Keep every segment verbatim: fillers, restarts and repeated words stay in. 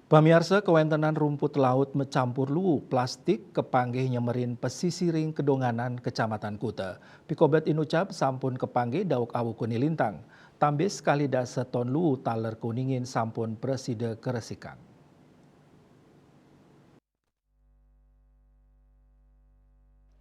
Pamiarsa, kawentenan rumput laut macampur luu plastik kapanggih nyemerin pasisi ring Kedonganan, Kecamatan Kuta. Pikobet inucap sampun kapanggih daweg awakune lintang. Tambis kalih dasa ton luu taler kuningin sampun prasida karesikang.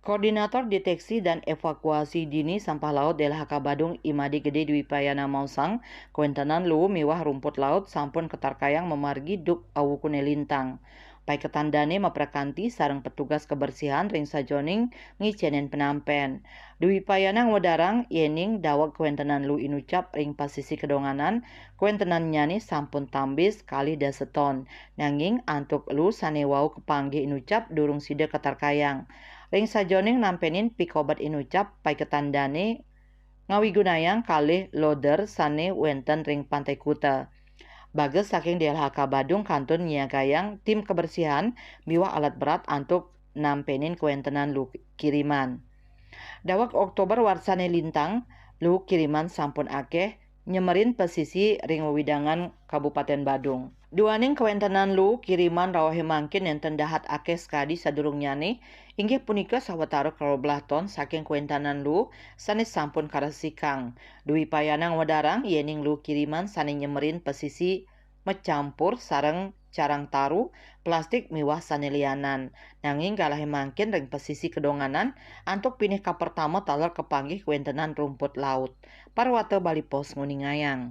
Koordinator Deteksi dan Evakuasi Dini Sampah Laut D L H K Badung, Imadi Gede Dwipayana maosang, kawentenan luu miwah rumput laut sampun katarkayang mamargi duk awakune lintang. Paiketan dane maprakanti sareng petugas kebersihan ring sajoning ngicenin penampen. Dwipayana ngwedarang yening daweg kawentenan luu inucap ring pasisi Kedonganan, kawentenannyane sampun tambis kalih dasa ton. Nanging antuk luu sane wau kapanggih inucap durung sida katarkayang. Ring sajoning nampenin pikobet inucap, paiketan dane ngawigunayang kalih loader sane wenten ring Pantai Kuta. Bagas saking D L H K Badung kantun nyiagayang tim kebersihan miwah alat berat antuk nampenin kawentenan luu kiriman. Daweg Oktober warsane lintang, luu kiriman sampun akeh nyemerin pasisi ring wewidangan Kabupaten Badung. Duaning kawentenan luu kiriman rawahe mangkin nenten dahat akeh sakadi sadurungnyane, inggih punika sawatara kalih belas ton saking kawentenan luu sane sampun karesikang. Dwipayana ngwedarang yening luu kiriman sane nyemerin pasisi macampur sareng carang taru, plastik miwah sane lianan. Nanging galahe mangkin ring pasisi Kedonganan antuk pinih kapertama taler kapanggih kawentenan rumput laut. Parwata Bali Post nguningayang.